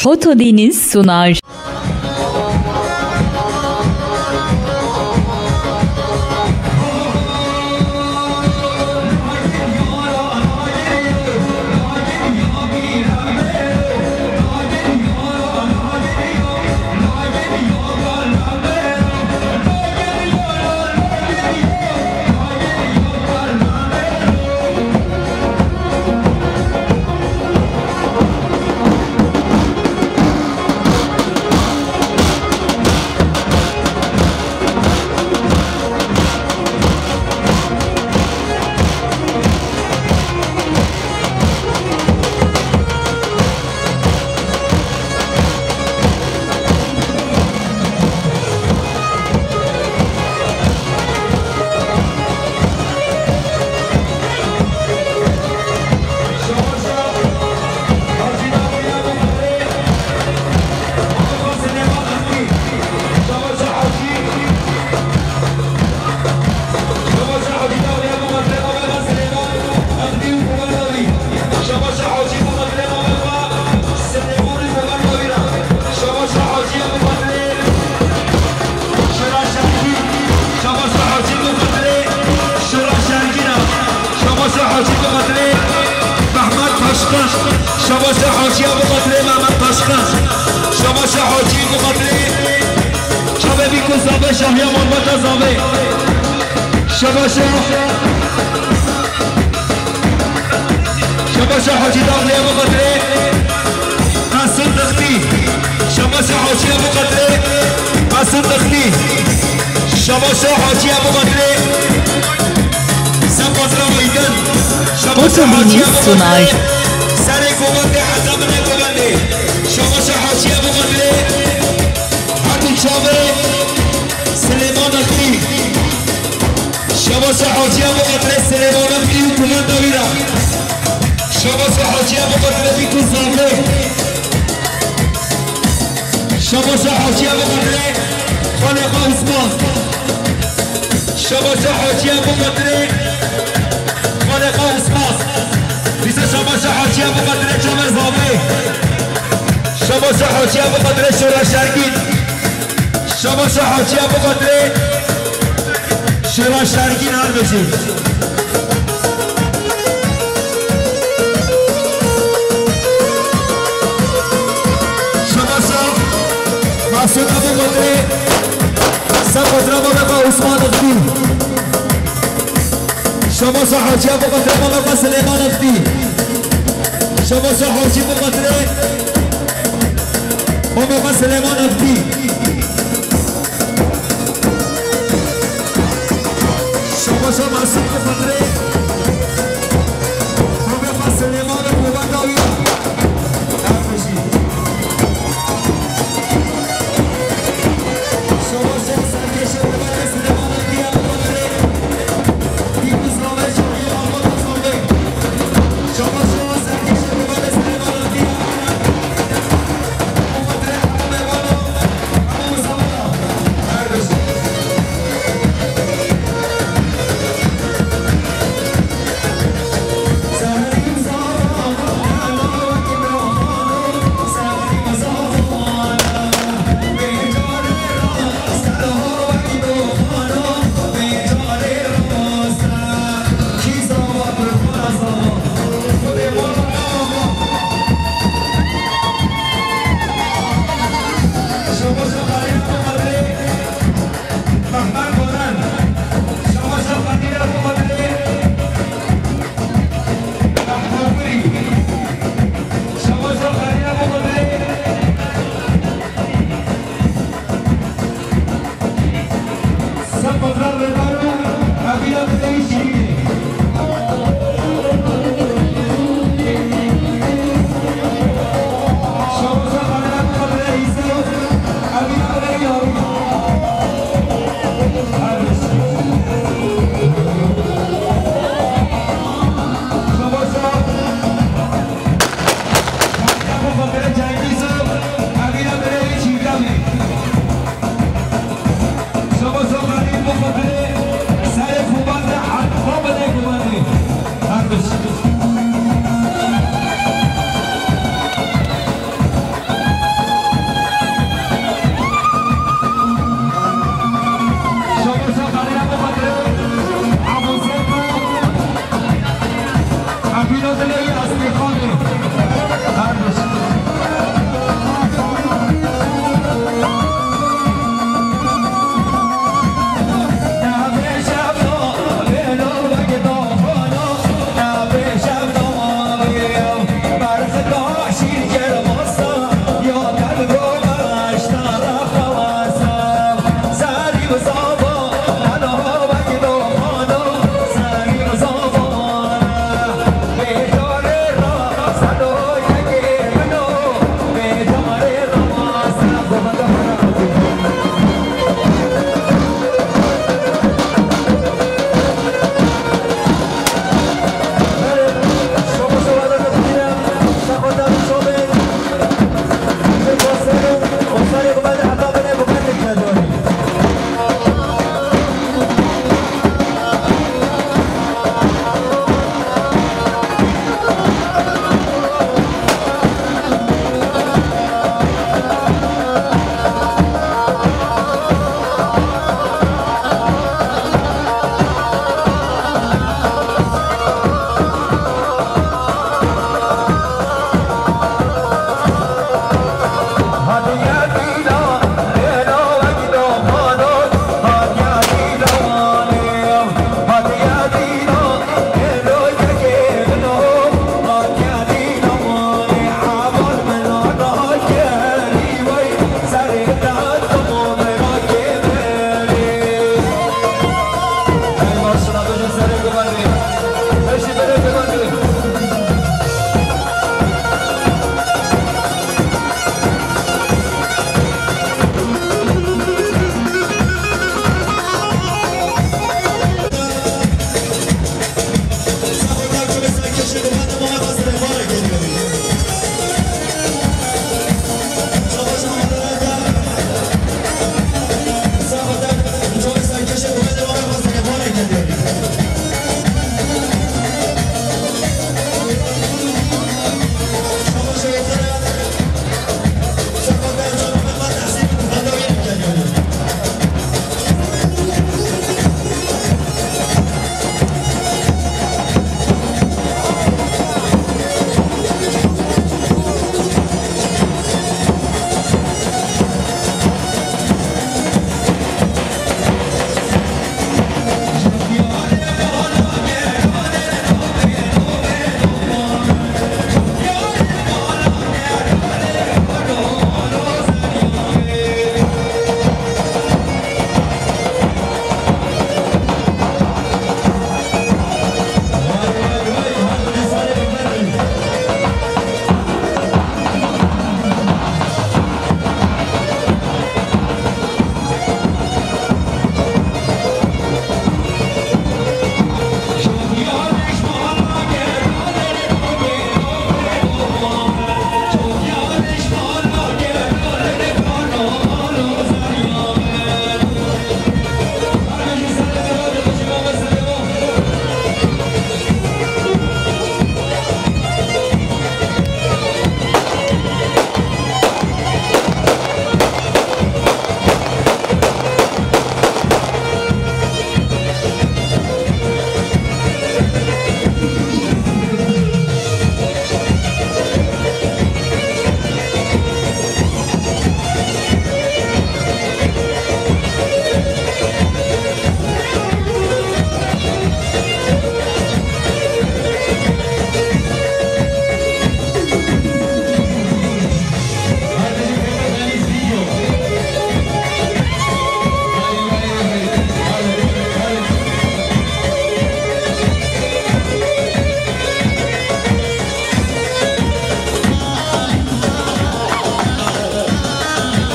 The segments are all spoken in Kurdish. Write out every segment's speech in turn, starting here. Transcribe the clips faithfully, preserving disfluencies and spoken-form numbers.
Otodeniz sunar. Şabaşa Hacî Muqatilê Mehmet Taşkın. Şabaşa Hacî Muqatilê Mehmet Taşkın. Şabaşa Hacî Muqatilê Çavê Bîku Zavê Şahiya Malbata Zavê. Şabaşa Şabaşa Hacî Dağlı'ya Muqatilê Mesut Dıxtî. Şabaşa Hacî'ye Muqatilê Mesut Dıxtî. Şabaşa Hacî'ye Muqatilê Sen Bazra Aydın. Şabaşa Hacî'ye Muqatilê Serê Govendê Heta Binê Govendê. Şabaşa Hacî'ye Muqatilê Herdî Çavê Silêman Dıxtî. Şabaşa Hacî'ye Muqatilê Silêman Dıxtî û Kumenda wî ra. Şabaşa Hacî'ye Muqatilê Bîku Zavê. Şabaşa Hacî'ye Muqatilê Xalê Xwe Usman. Şabaşa Hacî'ye Muqatilê Xalê Xwe Usman. Dîsa şabaşa Hacî'ye Muqatilê Çavê Zavê. Şabaşa Hacî'ye Muqatilê Şora Şergîn. Şabaşa Hacî'ye Muqatilê Şora Şergîn her bijî. Şabaşa Masûd Abu Qadrê, Seb Qadra Mame Xwe Usman Ixtî. Şabaşa Hacî Abu Qadrê, Mame Xwe Silêman Ixtî. Şabaşa Hacî Abu Qadrê, Mame Xwe Silêman Ixtî. Şabaşa Masûd Abu Qadrê, Mame Xwe Silêman Ixtî.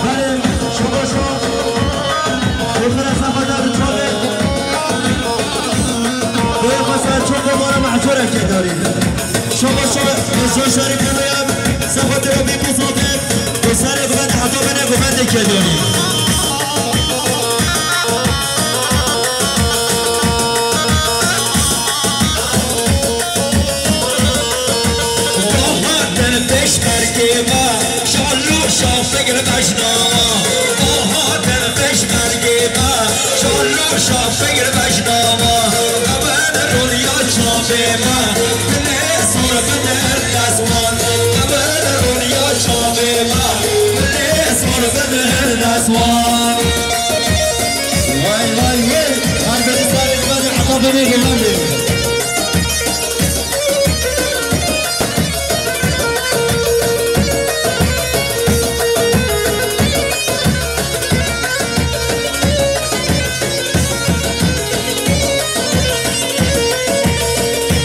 Belê, şoba şo. Êxir e sefa da bi çavê. Dê xwe ser çok mara mehcûreke darî. Şoba şo, ez şo şerî kemeyam. Sefa te Rabbî bisote. Û serê xwe de heta bine xwe de ke darî. Bahatin pêşmergê me, şal û şafigir bejna me. Bahatin pêşmergê me, şal û şafigir bejna me. Ev in rûniya çavê me, binê Vay, vay, vay. Her biri sarı, beni atabını kullandı.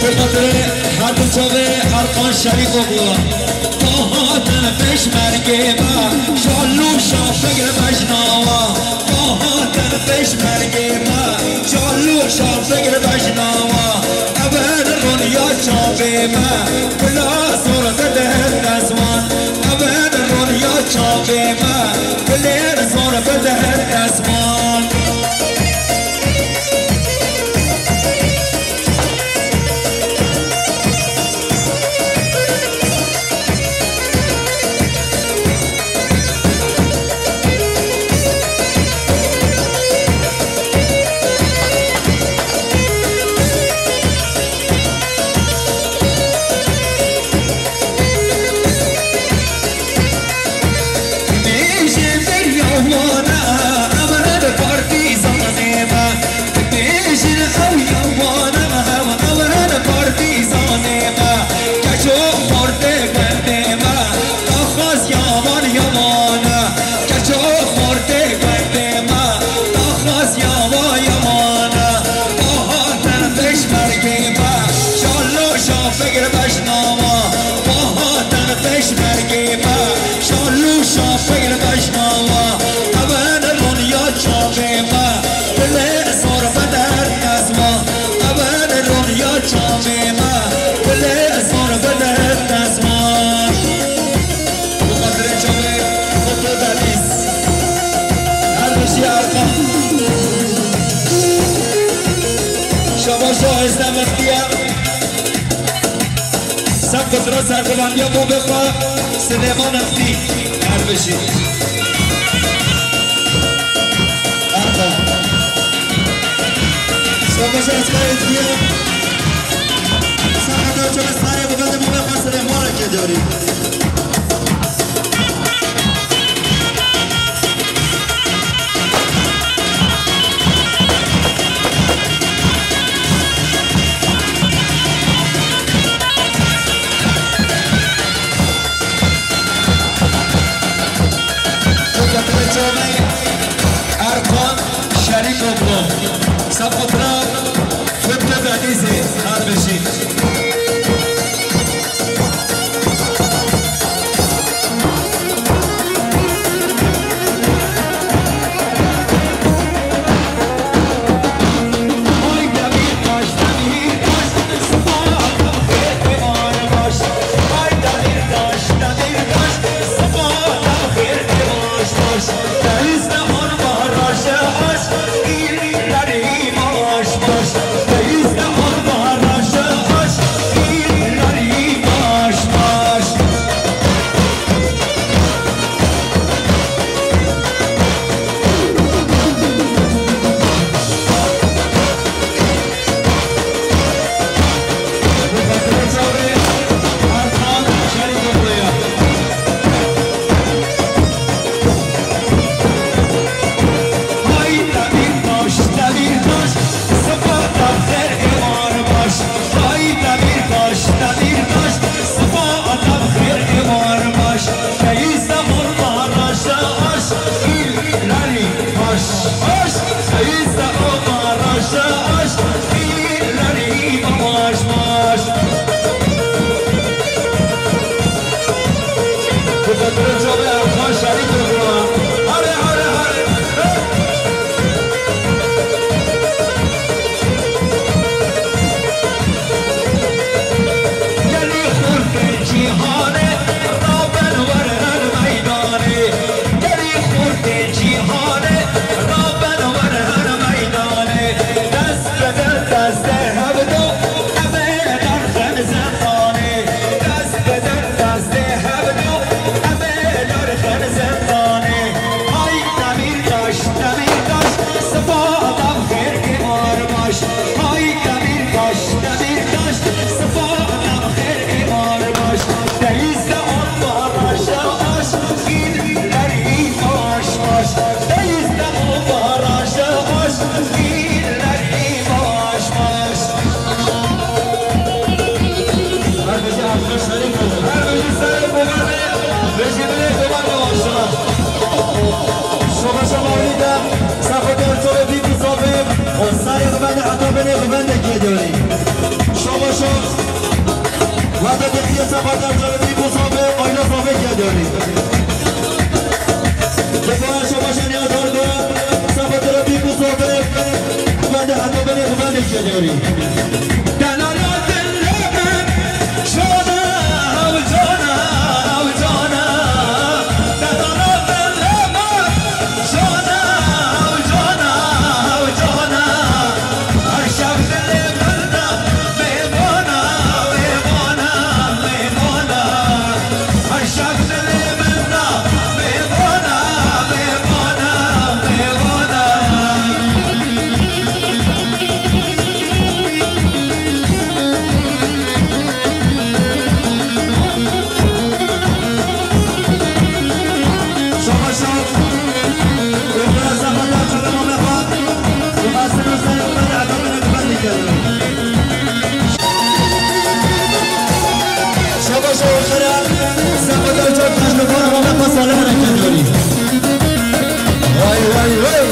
Bi xatirê her du çavê Erkan Şerîfoglu. Bahatin pêşmergê me, şal û şafigir bejnawa. Bahatin pêşmergê me, şal û şafigir bejnawa. Ev in rûniya çavê me, bila zor bidin dest wan. Ev in rûniya çavê me, bila zor bidin dest wan. Bêjin derya wana, em hene partîzanê me. Bêjin ew ya wana, em hene partîzanê me. Keço xortê gundê me, daxwaz ya wan ya wan e. Keço xortê gundê me, daxwaz ya wan ya wan e. Bahatin pêşmergê me, şal û şafigir bejnawa. Bahatin pêşmergê me, şal û şafigir bejnawa. Ev in rûniya çavê me, dilê zor bidin dest wan. Ev in rûniya çavê me, dilê zor bidin dest wan. Bi xatirê çavê Xwedê Denîz. Her bijî Erkan. Şabaşa Êzne Miftiye. Sed qutira serbilandiya babê xwe Silêman Eftî. Her bijî. Erkan. Şabaşa Êzne Miftiye. Sed qutira çavê sarê babê xwe Silêman Eftî. Erkan Şerîfoglu, sed qutira Fitto Denîzê, her bijî. Hata dixiye sefa der zerê bîk û zafê, ayna zafê kediyorî. Dikwa şabaşa niya dar be, sefa der bîk û zafê, ben de heta benê ben de kediyorî. Delala dille min, şona, ew cona, ew cona. Delala dille min, şona, ew cona, ew cona. Her şev dilê min de mêvana, mêvana, mêvana. Her şev dilê min de mêvana, mêvana, mêvana. Şabaş şabaş. Û xera sefa der çû namê xwe. Û xwe ser û ser û xwe de heta binê xwe dikevin. Şabaş û xera sefa der çû taş li xwe namê xwe salim reke dûrî. Vay, vay, vay.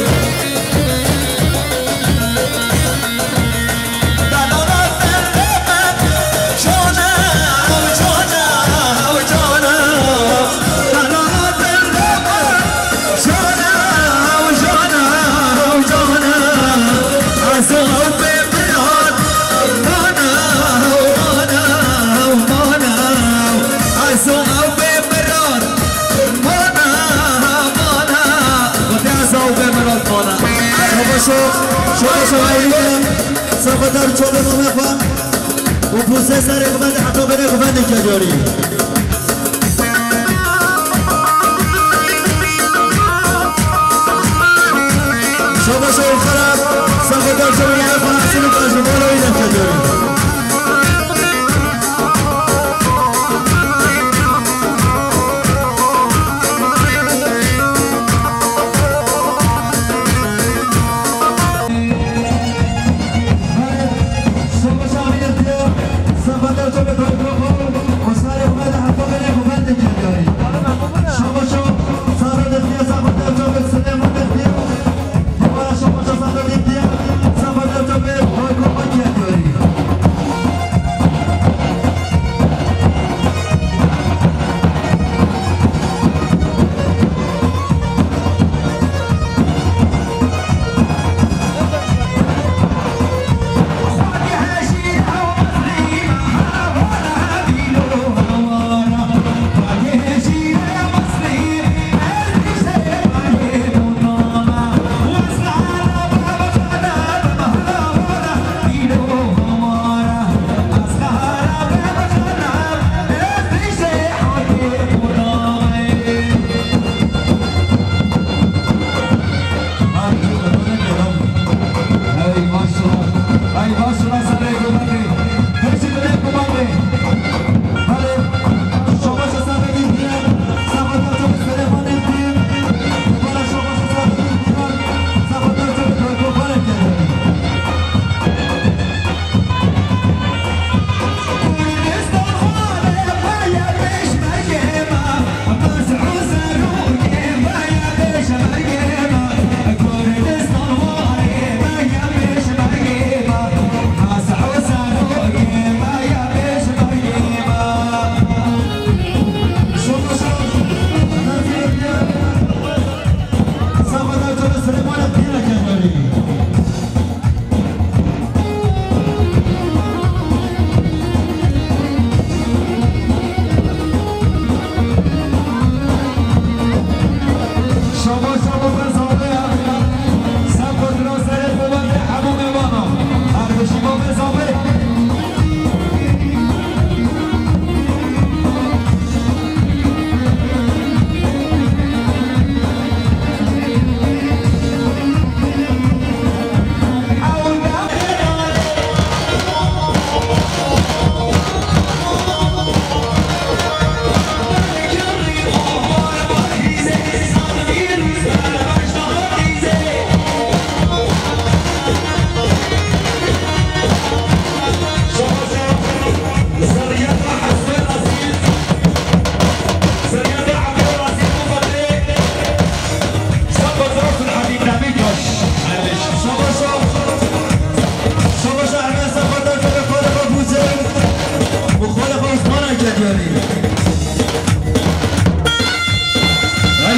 Mana, mana, mana. Xwedê ez ew bê min ol mana. Şabaşo, şabaşo, ew nîne. Ser xwe der çolê namê xwe. Û pûsê serê xwe de heta binê xwe de kediyorî. Şabaşo, xera, ser xwe der çolê namê xwe. Hesîn û Kaşmîr, bala wî de kediyorî.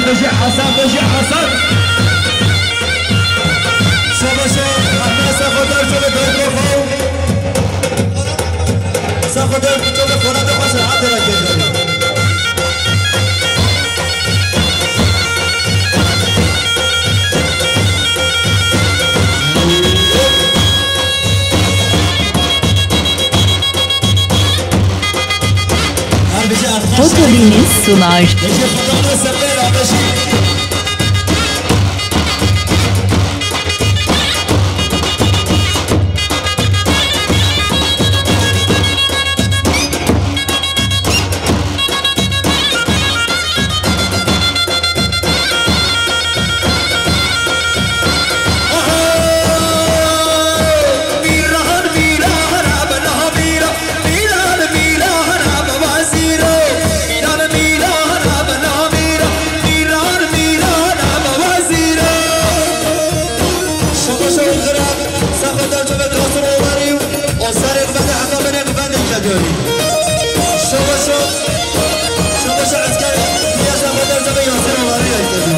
Bêjî Hesen, bêjî Hesen. Şabaşa, Hesen Sexodar, şabaşa, Dayko Xo. Sexodar, şabaşa, Xonata Xweş, Hatira Kêdorî. Her bêjî Erkan Şahin. Otobinis sunar. Bêjî Xonata Sefer, Abeşî. Şabaşa Ulxira, Sexodar Çavê Kasım Ovarî û Osarê Guvendê heta binê Guvendê Kedorî. Şabaşa, şabaşa esker, ya Sexodar Çavê Yasir Ovarî ya Kedorî.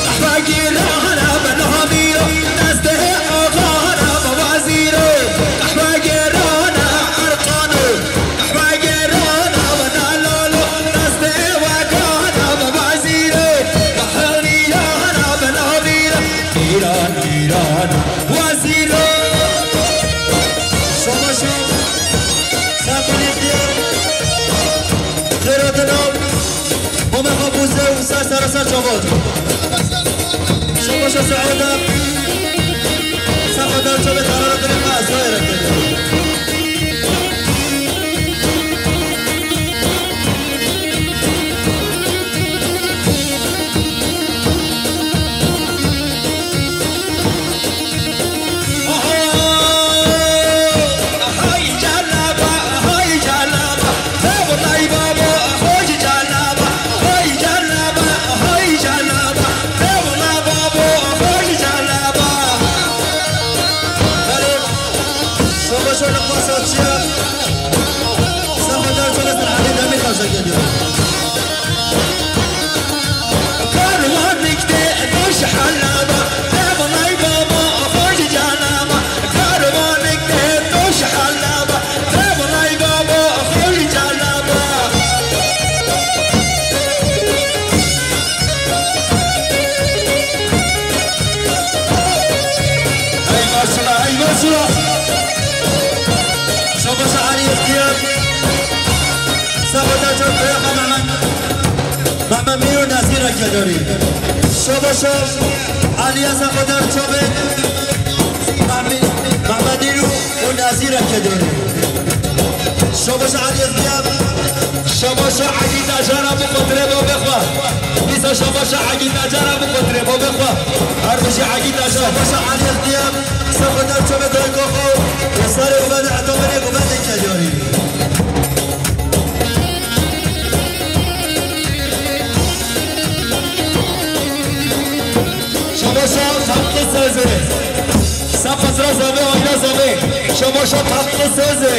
Qehwe gêrana bi navî ro, destê axana bi wezîro. Qehwe gêrana erqano. Qehwe gêrana bi delalo, destê wegana bi wezîro. Qehwe mîrana bi navî ro, mîran mîrana wezîro. Şabaşa, Sexodar Çavê. Xêr hatin. Mame Xabûze û ser sera ser çavan. Şabaşa Seoda. Sexodar Çavê, tarara dilê me ez nayê re kerdê. Şabaşa Nexweş Saçiya, Sexodar Çavê ser Elî Demîrtaş re kediyor. Karwanik de doş halaba, devlay baba, hoş canaba. Karwanik de doş halaba, devlay baba, hoş canaba. Hey maşallah, hey maşallah. Şabaşa Elî Yextiyar. Sexodar Çavê Mehmed. Mehmed Mîr û Nezîra Kedorî. Şabaşa Elî Sexodar Çavê. Mehmed, Mehmed Mîr û Nezîra Kedorî. Şabaşa Elî Yextiyar. Şabaşa Egîd Acara, bixwe tirê babê xwe. Dîsa şabaşa Egîd Acara, bixwe tirê babê xwe. Her bijî Egîd Acar. Şabaşa Elî Yextiyar. Sexodar Çavê Dayko Xo. Osarê Guvendê heta binê Guvendê Kedorî. Şabaşa Tatlı Sözü. Sefet ra zavê, aîla zavê. Şabaşa Tatlı Sözü.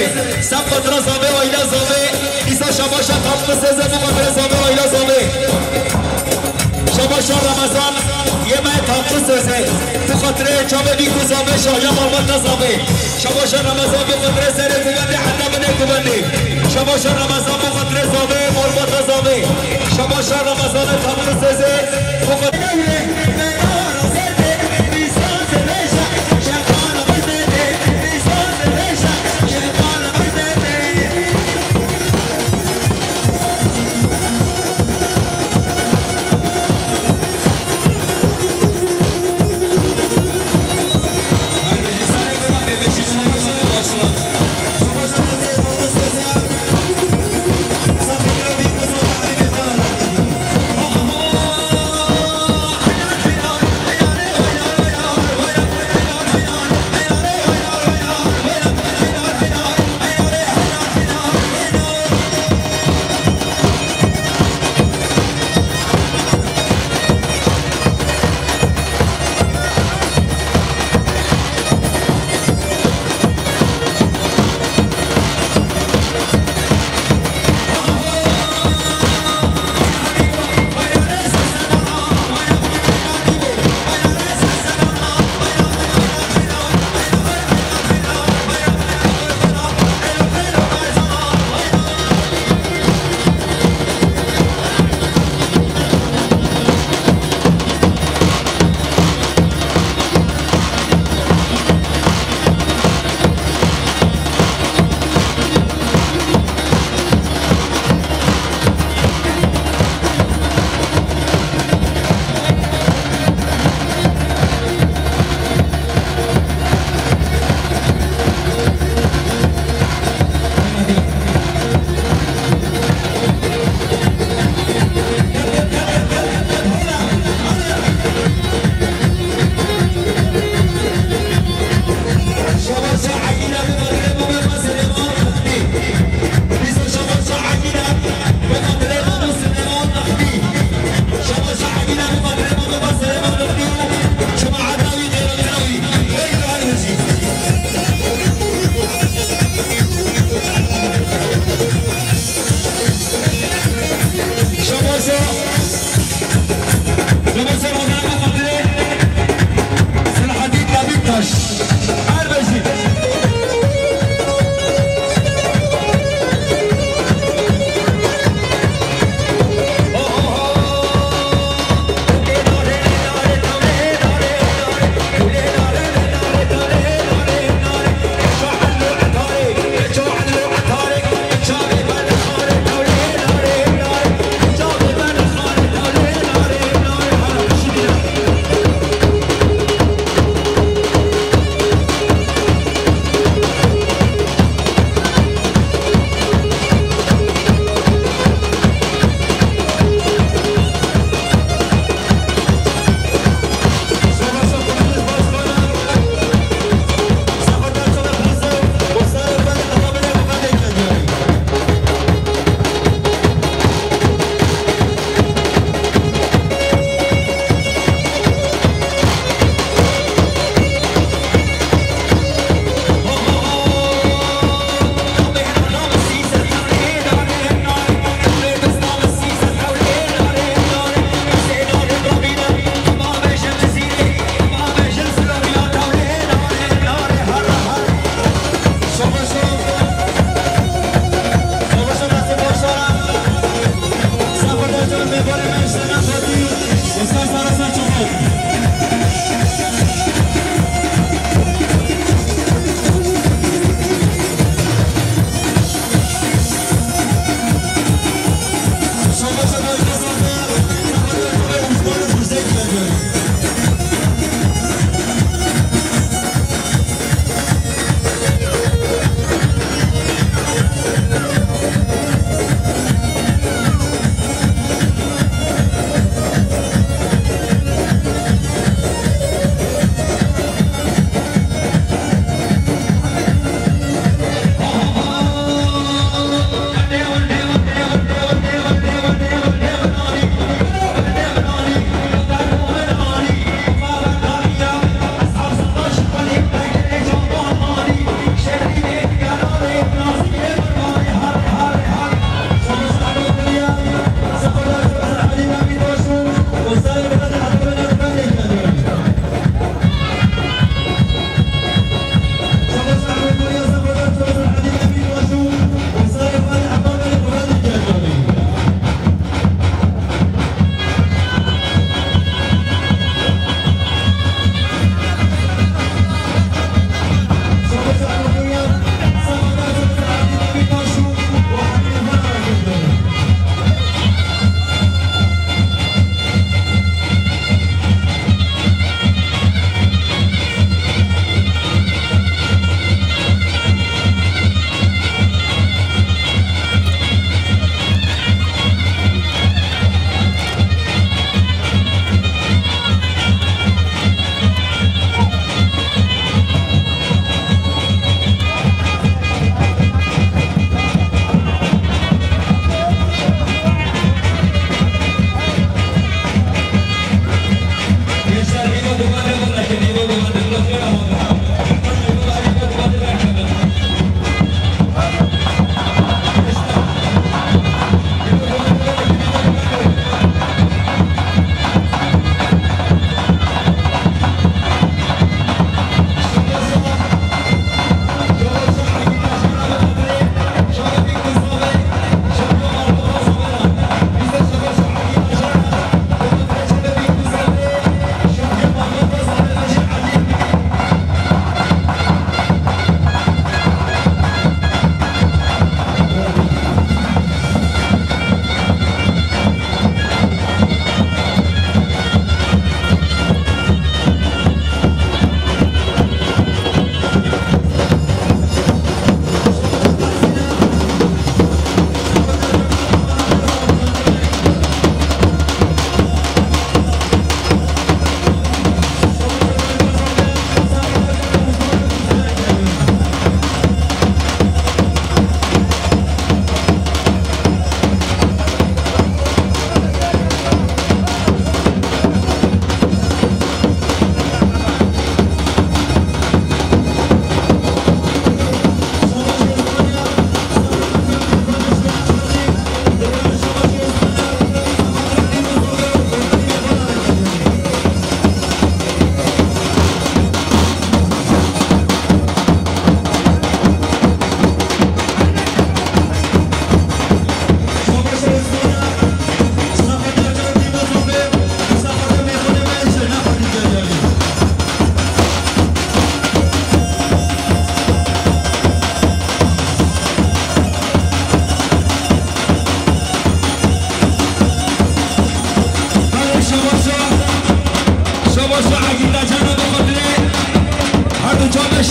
Sefet ra zavê, aîla zavê. Dîsa şabaşa Tatlı Sözü, bixwe tirê zavê, aîla zavê. Şabaşa Ramazan, yê me Tatlı Sözü. Bixwe tirê çavê bî ku zavê, şahiya malbata zavê. Şabaşa Ramazan, bixwe tirê serê Guvendê heta binê Guvendê. Şabaşa Ramazan, bixwe tirê zavê, malbata zavê. Şabaşa Ramazanê Tatlı Sözü, bixwe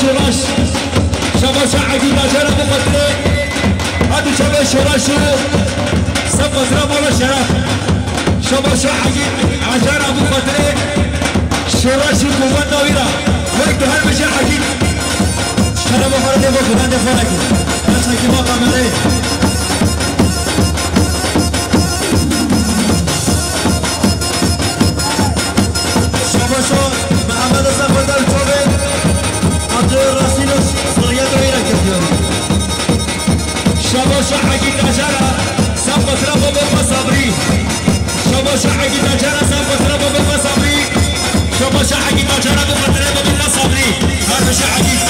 Şoraş. Şabaşa Egîd Acar Ebû Xatirê. Hadi çavê Şoraş û sed metre mala şeref. Şabaşa Egîd Acar Ebû Xatirê. Şoraş û kuvveta wî ra. Wek tu her bije Egîd. Kerema xwe re lê bixwe, ben dê xwe nekir. Ben çekî ma kamerayê. Şabaşa Mehemeda Sefeder Çavê, Abdurrasînoş, sariyeta wî re kir diyar. Şabaşa Egîd Acara, Sefetra Baba Xwe Sabrî. Şabaşa Egîd Acara, Sefetra Baba Xwe Sabrî. Şabaşa Egîd Acara, Baba Xwe Sabrî. Her bije Egîd.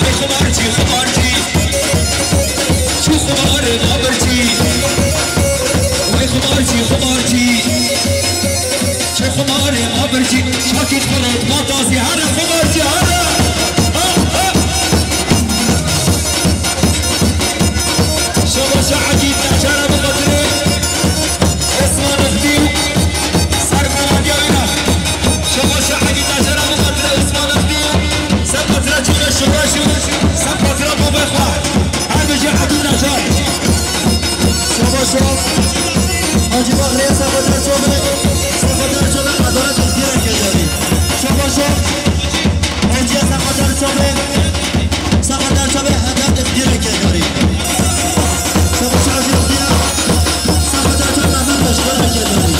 Hey xumarcî, xumarcî, çi xumarê ma bircî. Wey xumarcî, xumarcî, çi xumarê ma bircî. Çakî xirot ma tazî, here xumarcî, here. Ha, ha. Şabaşa Egîd Acara Ebû Xatirê. Osman Ixdî û ser komediya wî re. Şabaşa Egîd Acara Ebû Xatirê, Osman Ixdî û Sefetra Çavê Şoraş û Sefetra Baba Xwe. Her bije Egîd Acar. Şabaşa Hacî Baxrê Sefetra Çavê, Sefetra Çavê Edalet Ixdî re kê diyarî. Şabaşa Hacî Sefetra Çavê. Sefetra Çavê Edalet Ixdî re kê diyarî. Sefetra Çavê Ixdî re. Sefetra Çavê Mehmet Beşxo re kê diyarî.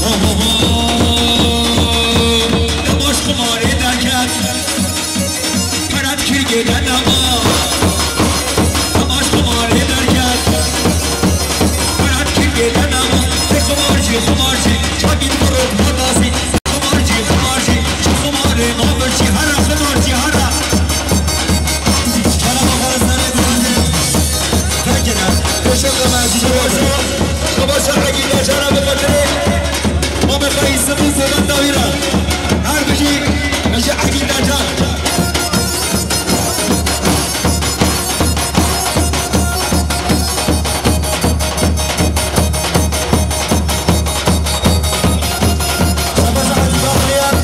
Ho, ho, ho. Yavaş xumarê derket. Keret kirgê de nema. Yavaş xumarê derket. Keret kirgê de nema. Ê xumarcî, xumarcî. Çakî xirot ma tazî. Xumarcî, xumarcî, çi xumarê ma bircî, here xumarcî, here. Kerema xwe re serê derdê. Vekire. Pêşoka me ezîz. Şabaşa, şabaşa Egîd Acara Ebû Xatirê. Mamê xwe Îsif û Zolenda wî re. Her bijî, bijî Egîd Acar. Şabaşa Hacî Baxriyar,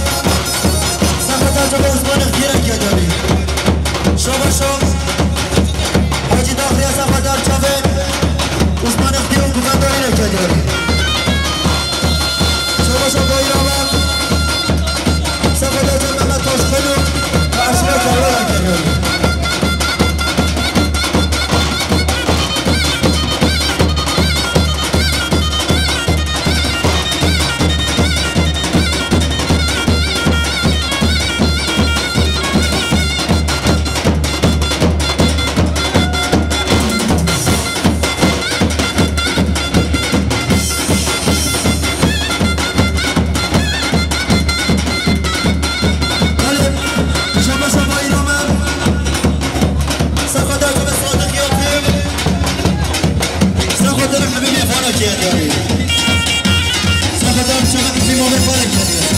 Sefetra Çavê Osman Ixdî re kê diyarî. Şabaşa Hacî Baxriyar, Sefetra Çavê Osman Ixdî û kuvveta wî re kê diyarî. Şabaşa Bayra ve Sefetra Çavê Mehmet Taşkulu ve eşreta wî re kê diyarî. Belê, şabaşa Bayra me. Sefetra Çavê Sadiq Yatîm. Sefetra Habîbê Farekê diyarî. Sefetra Çavê Habîbê Farekê diyarî.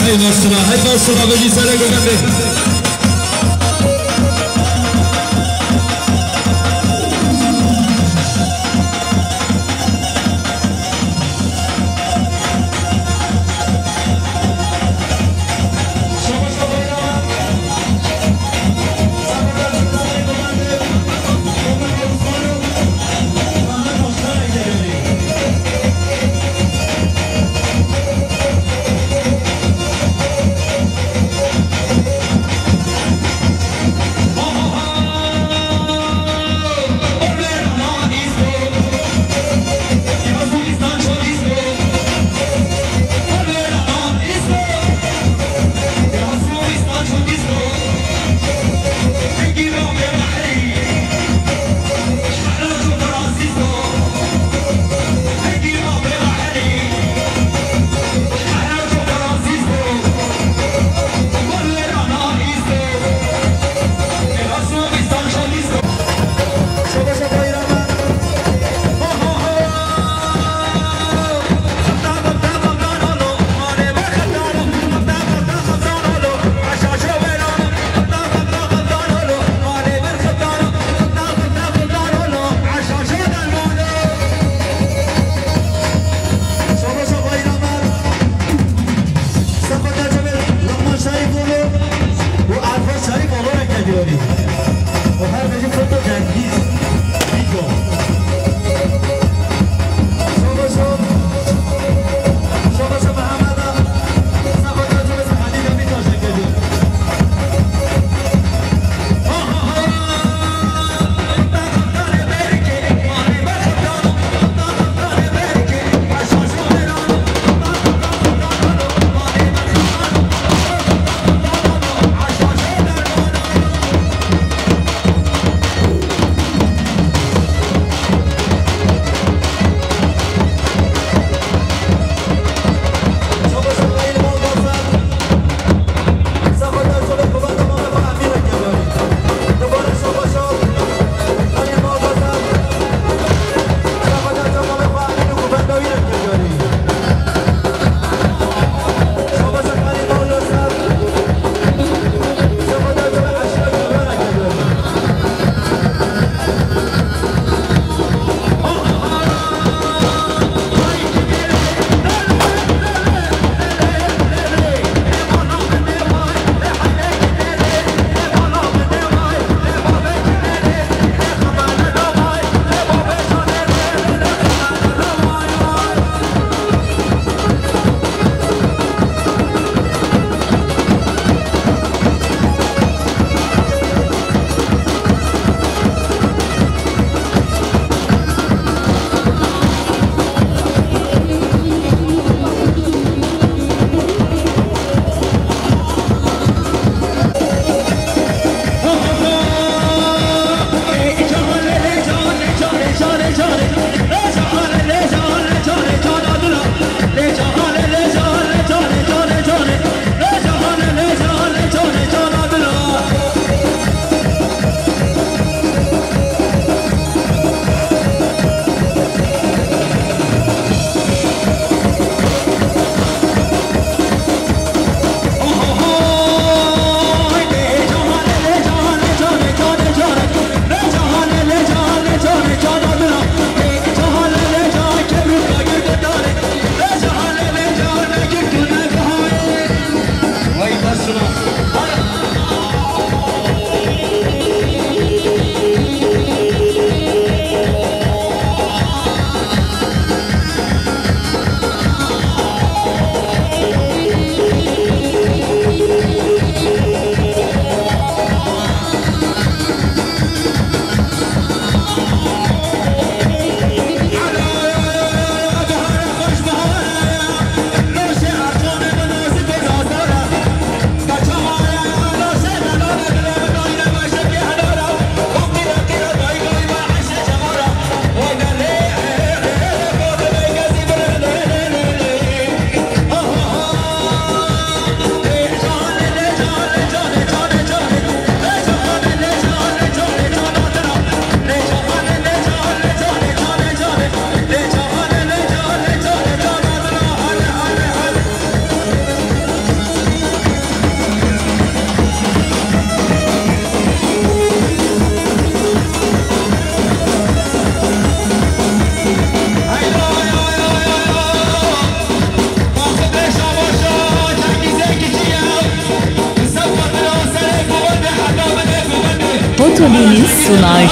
Hey maşallah, hey maşallah, vejî sere govendê. Sunaj.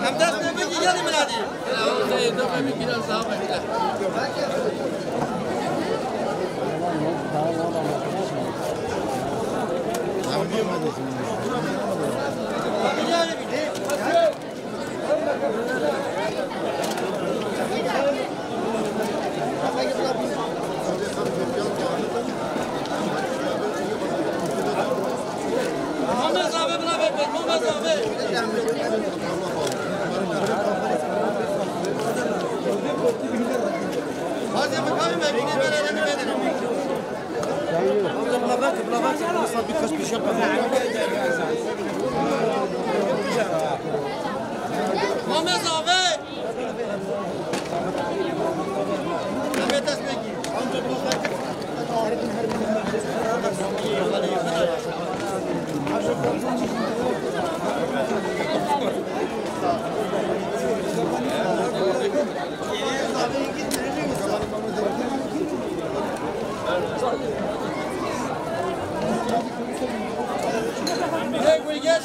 Em dest pê bikî gelî miladî.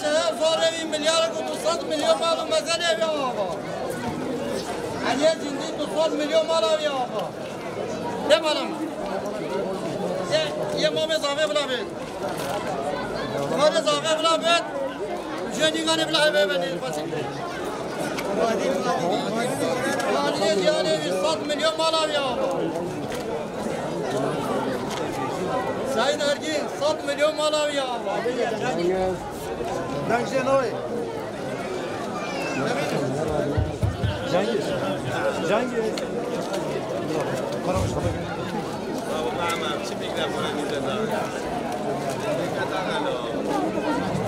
Şeher Farevî milyarek û du sed milyon mal û mezelê ev ya ava. Eliyê Cindî du sed milyon mal ev ya ava. Ne mal ama? Ye, ye mamê zafê bila bê. Mamê zafê bila bê. Jê nîganê bila heve bê nê paçî. Eliyê Cihanê wî sed milyon mal ev ya ava. Sayın Ergin, sed milyon mal ev ya ava. Cengiz. Cengiz. Cengiz.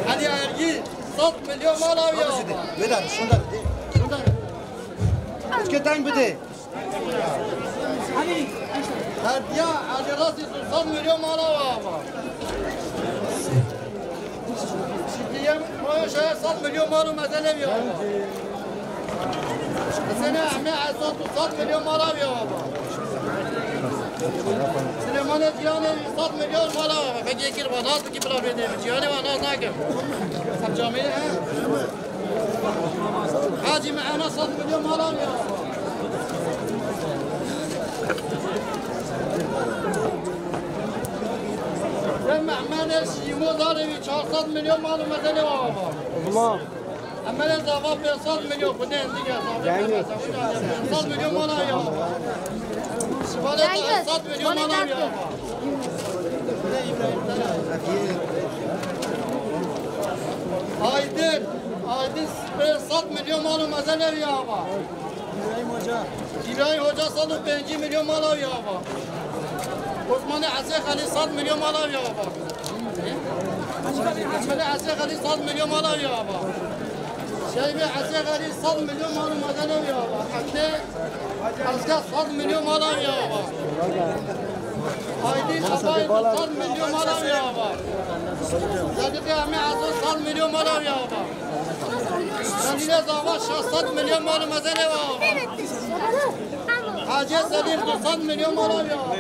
Hadi Ergin, sed milyon mal ev ya ava. Vedar, şundan de. Şundan. Üç kere tang bir de. Hediye Elî Rasî du sed milyon mal ev ya ava. Şikriye Moya Şaya sed milyon mal û mezelê ev ya ava. Hesene Ehmed Esad du sed milyon mal ev ya ava. Silêmanê Cihanê sed milyon mal ev ya ava. Peki kir bana, tu ki bila bê ne? Cihanê bana ne? Sed camê he? Hacî Mehema sed milyon mal ev ya. Sen Mehmet Eşîmo Zarevî çar sed milyon mal û mezelê ev ya ava. Tamam. Emele zava pênc sed milyon, bu ne endik ya, zava pênc sed milyon mal ev ya ava. Şivalê sed milyon mal ev ya ava. Aydin, Aydin pênc sed milyon mal û mezelê ev ya ava. Îbrahîm Hoca. Îbrahîm Hoca sed û pêncî milyon mal ev ya ava. Osmanê Esê Xelî sed milyon mal ev ya ava. Osmanê Esê Xelî sed milyon mal ev ya ava. Şeybê Esê Xelî sed milyon mal û mezelê ev ya ava. Hemdê Esker sed milyon mal ev ya ava. Aydin Abayî sed milyon mal ev ya ava. Zedîqê Emê Ezo sed milyon mal ev ya ava. Zelîlê Zava şeş sed milyon mal û mezelê ev ya ava. Hacê Zelîl du sed milyon mal ev ya ava.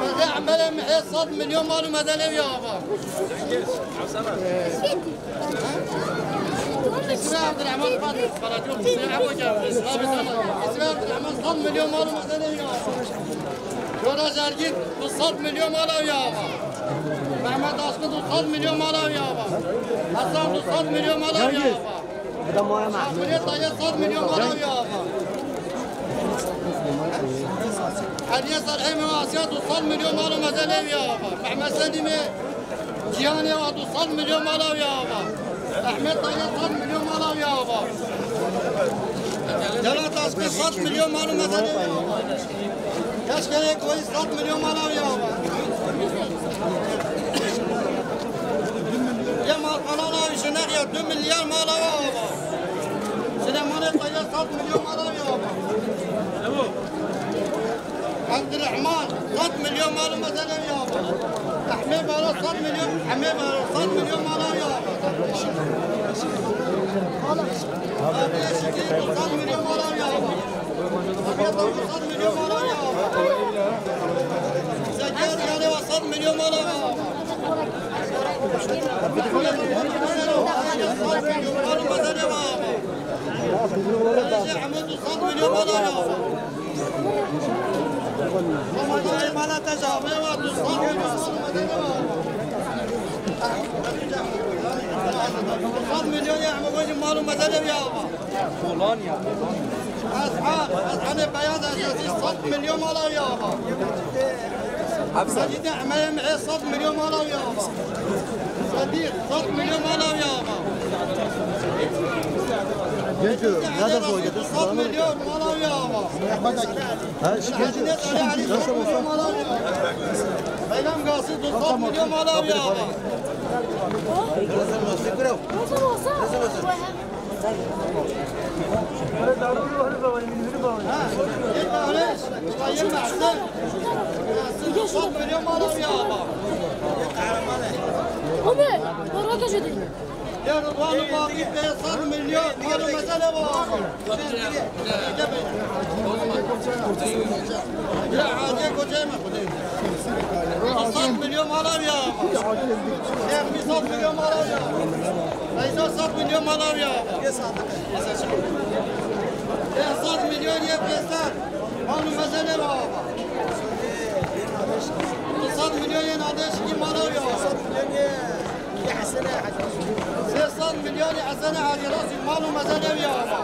Mehê Emelê Mehê sed milyon mal û mezelê ev ya ava. Îsmaîl Abdurrahman, pardon, pardon, Îsmaîl Abdurrahman, Îsmaîl Abdurrahman sed milyon mal û mezelê ev ya ava. Coraz Ergin du sed milyon mal ev ya ava. Mehmet Aşkın du sed milyon mal ev ya ava. Hasan du sed milyon mal ev ya ava. Şaxulê Tayyar sed milyon mal ev ya ava. Hediye Serhemê Asya du sed milyon mal û mezelê ev ya ava. Mehmet Selimê Cihanê wa du sed milyon mal ev ya ava. Ehmed Tayyar sed milyon mal ev ya ava. Celal Taşkın sed milyon mal û mezelê ev ya ava. Keşkeyê Koyî sed milyon mal ev ya ava. Yê Malkalan ev ji Nexya du milyar mal ev ya ava. Silêmanê Tayyar sed milyon mal ev ya ava. Abdurrahman, sed milyon mal û mezelê ev ya ava. Ehmê Baro, sed milyon, Ehmê Baro, sed milyon mal ev ya ava. Abiye Şikî, sed milyon mal ev ya ava. Abiye Tavuk, sed milyon mal ev ya ava. Zekeriya Diyarê wa sed milyon mal ev ya ava. Mal û mezelê ev ya ava. Hemû du sed milyon mal ev ya ava. Sed milyon ya, hemû wê jî mal û mezelê ev ya ava. Polonya, Polonya. Ezhan, Ezhanê Beyaz Esasî sed milyon mal ev ya ava. Hepsi. Sacîdê Emeyê Mihê sed milyon mal ev ya ava. Sedîq, sed milyon mal ev ya ava. Genco, nerede soydu? Sed milyon mal ev ya ava. Ha, şu Genco. Nasıl olsa? Mal ev ya ava. Beylem Gazî, du sed milyon mal ev ya ava. Nasıl olsa? Ha, yê Bahreş, yê Mehsûn. Du sed milyon mal ev ya ava. O ne? Para kaç ödedin? Ya Rıdvan Baki, pênc sed milyon mal û mezelê ev ya ava. Ya Hacê Koçê me, Xwedê. Du sed milyon Milyon mal al ya. Şêx, sed milyon mal al ya. Feyza, sed milyon mal al ya. Sed milyon ye pênc sed. Mal û meze ne baba. Sed milyon ye Nadeşî mal al ya. Sê sed milyon ye Hesen Hacî Rasî mal û meze ne baba.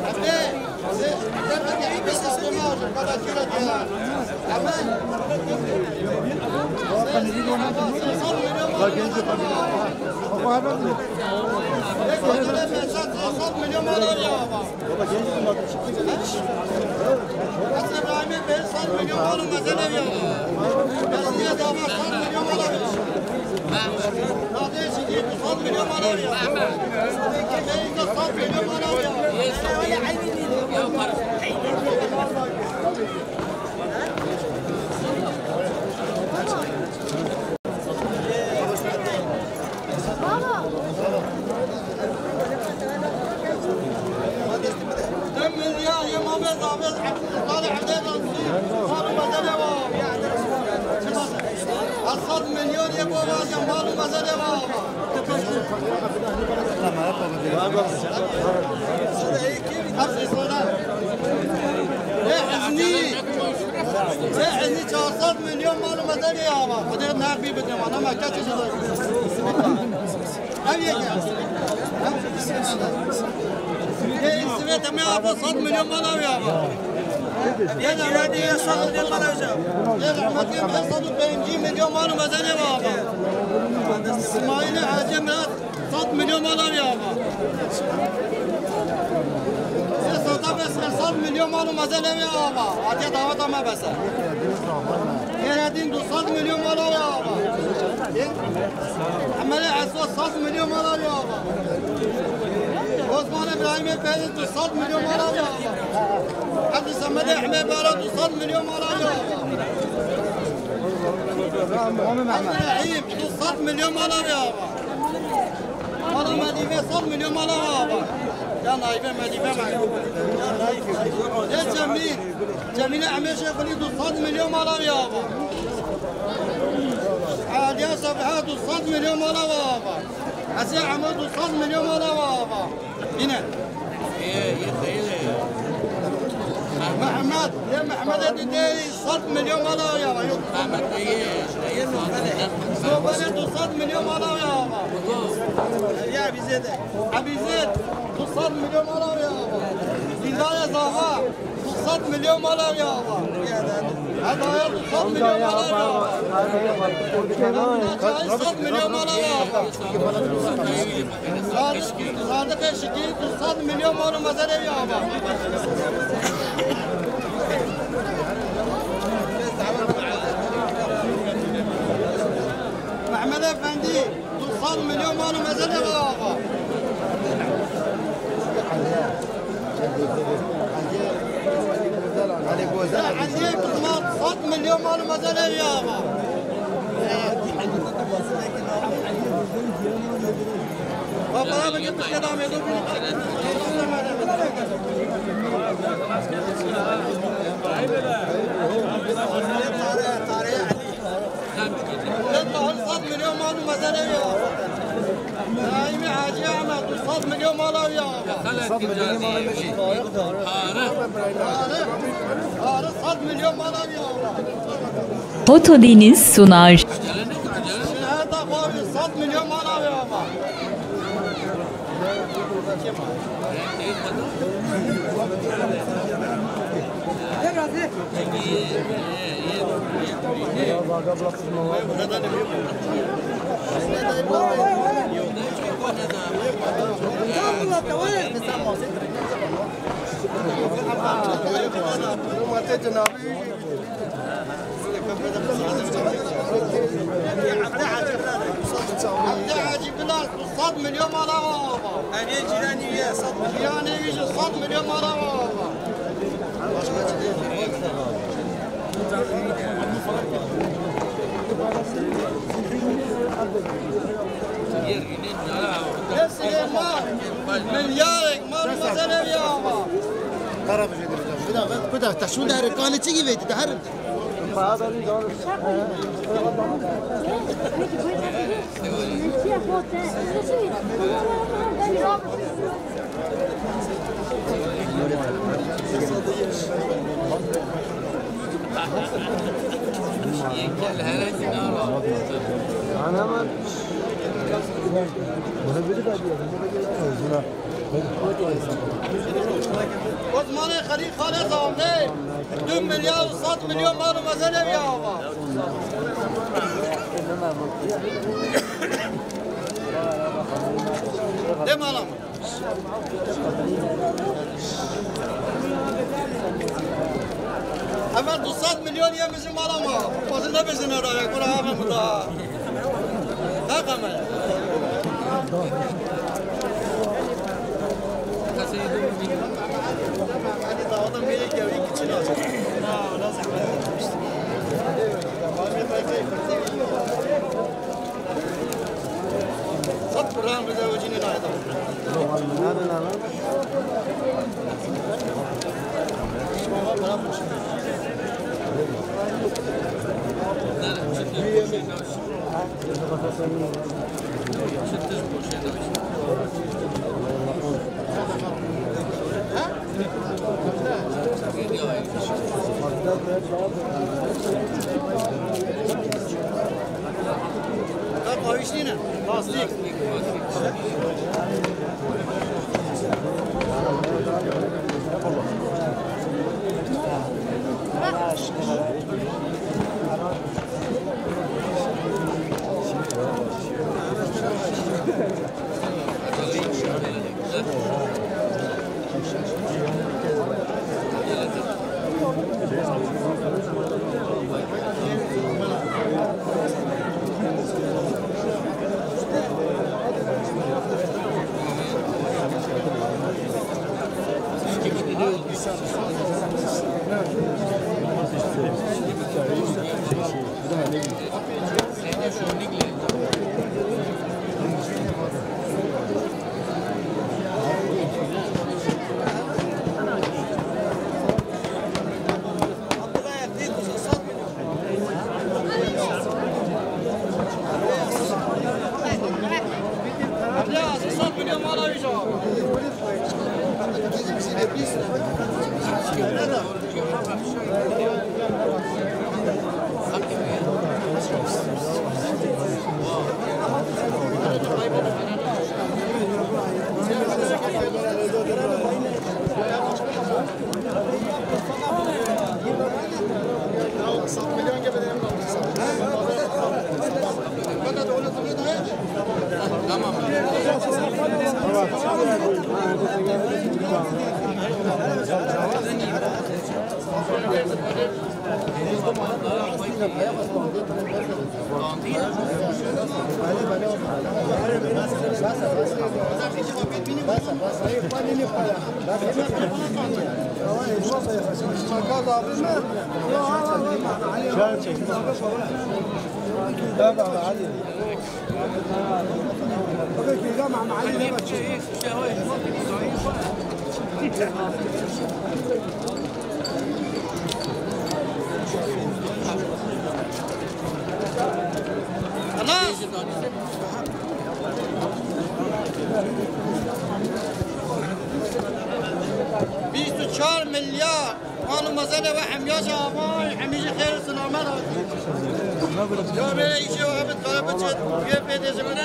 Hadi. Sed milyon ye bo vaze mal û meze ne baba. Ê Eznî, ê Eznî çar sed milyon mal û meze ne baba. Xwedê nexbî bide wana me keçi. Ev yek e. Ê Sivê Temê Apo sed milyon mal al ya. Ê rehmetî, ê sed milyon mal al ya. Ê rehmetî, ê sed û pêncî milyon mal û meze ne baba. Smaîlê Hacî Mirat sed milyon mal al ya. Ê Sata Besir sed milyon mal û meze ne baba. Hatiye daweta me bese. Xêredîn du sed milyon mal al ya. Ê Emelê Esma sed milyon mal al ya. Osman Îbrahîmê Pêrî du sed milyon mal al ya. Hemdî Semedê Ehmê Bera du sed milyon mal al ya. Hemdî Rehîm du sed milyon mal al ya. Mala Medîve sed milyon mal al ya. Ya Naybe Medîve me. Ê Cemîl. Cemîlê Ehmê Şêxulî du sed milyon mal al ya. Aliya Sabiha du sed milyon mal al ya. Hesê Emo du sed milyon mal al ya. Yine. Mehmet, ye Mehmet'e de sed milyon mal al ya. Yok. Mehmet de ye, ye Mehmet'e. Sobane du sed milyon mal al ya. Ya bize de. Ebîzet, du sed milyon mal al ya. Hîdaya Zava, du sed milyon mal al ya. Hedaya du sed milyon mal al ya. Çay sed milyon mal al ya. Sadiq Eşikî, du sed milyon mal û meze ne ya. Mehmet Efendi, du sed milyon mal û meze ne baba. Eliyê Kızmat sed milyon mal û meze ne baba. Baba, baba, git işte, devam edin. Tarih, tarih. Sed milyon mal û meze ne ya. Naîmî Hacî Ehmed, du sed milyon mal al ya. Sed milyon mal al ya. Tarih, tarih, sed milyon mal al ya. Foto Deniz sunar. Şehada Xwavi, sed milyon mal al ya. Abdulhacî Bilal, sed milyon mal al ya. Evê cîranî wî ye, sed milyon. Cîranê wî jî sed milyon mal al ya. Hepsine mal, milyarek mal mesele ya. Kuda, kuda, te şûn de herin, kanê çi gî vêtî, de herin. Osmanê Xelîl Xalê Zamlê du milyar û sed milyon mal û mezin ev ya ava. De mala min. Ev du sed milyon ye min ji mala ma. Xwezin nebêjin era ye, kura ava min da. Haqa me. Sed kuran bi zewicînê nayê. Plastik. Bîst û çar milyar. Mal û mezenê we hemiya ji ava, hemî jî xêr û selamet. Ya bê îşê we hebit, kare biçit, vê pê dê ji min.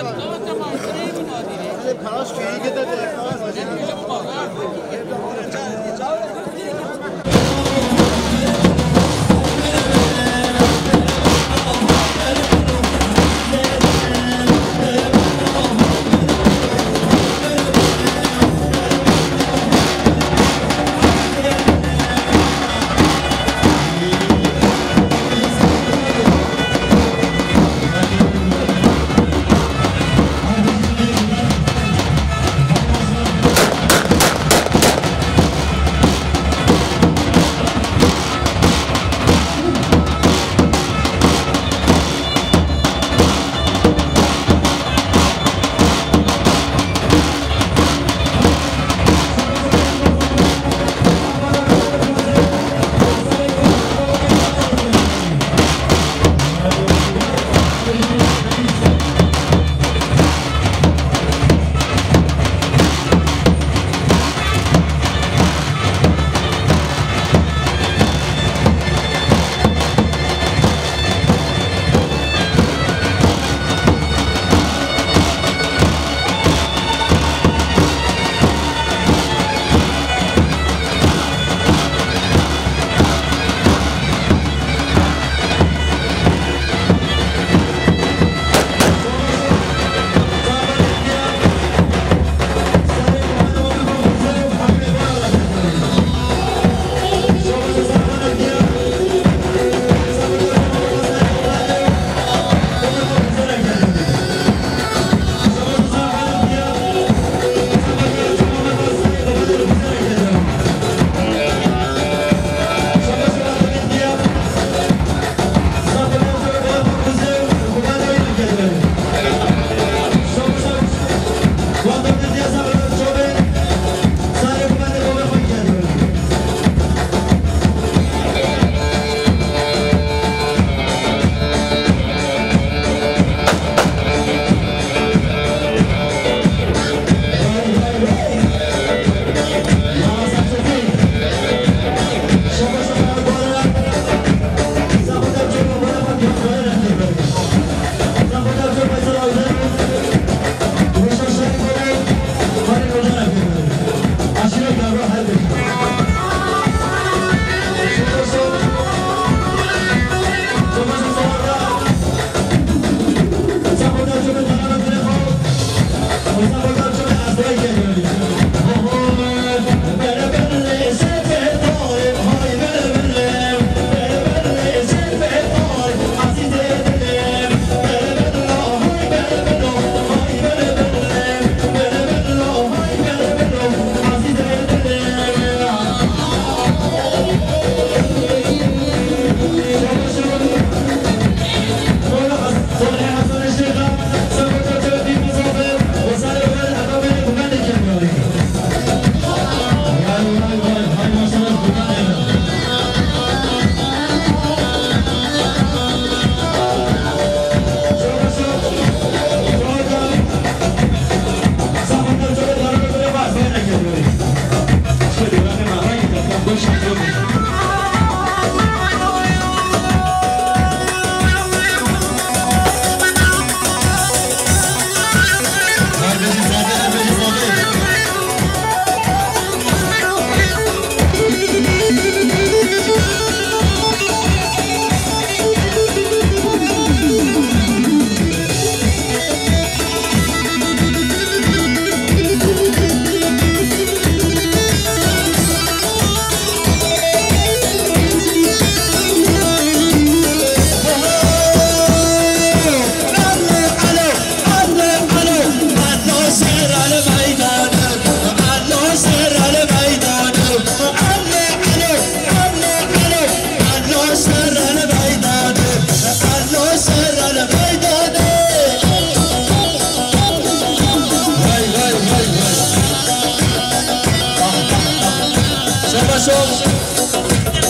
Şov.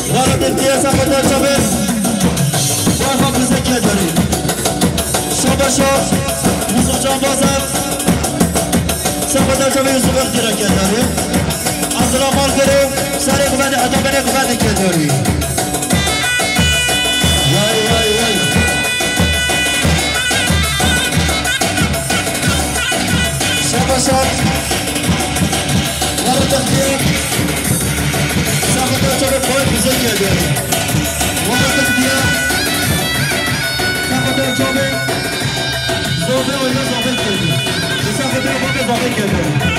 Wara tepkiye Safetel Çavê. Wara Fizek Kedarî. Şabaşa. Yusuf Can Bazer. Safetel Çavê Yusuf Extira Kedarî. Abdullah Malgirê. Serê Xuvendê Heta Benê Xuvendê Kedarî. Yay, yay, yay. Şabaşa. Wara tepkiye. Safetel Çavê Fizek Kedarî. Wara tepkiye. Safetel Çavê. Zobê oyna zobê kerdî. Safetel Çavê zobê kerdî.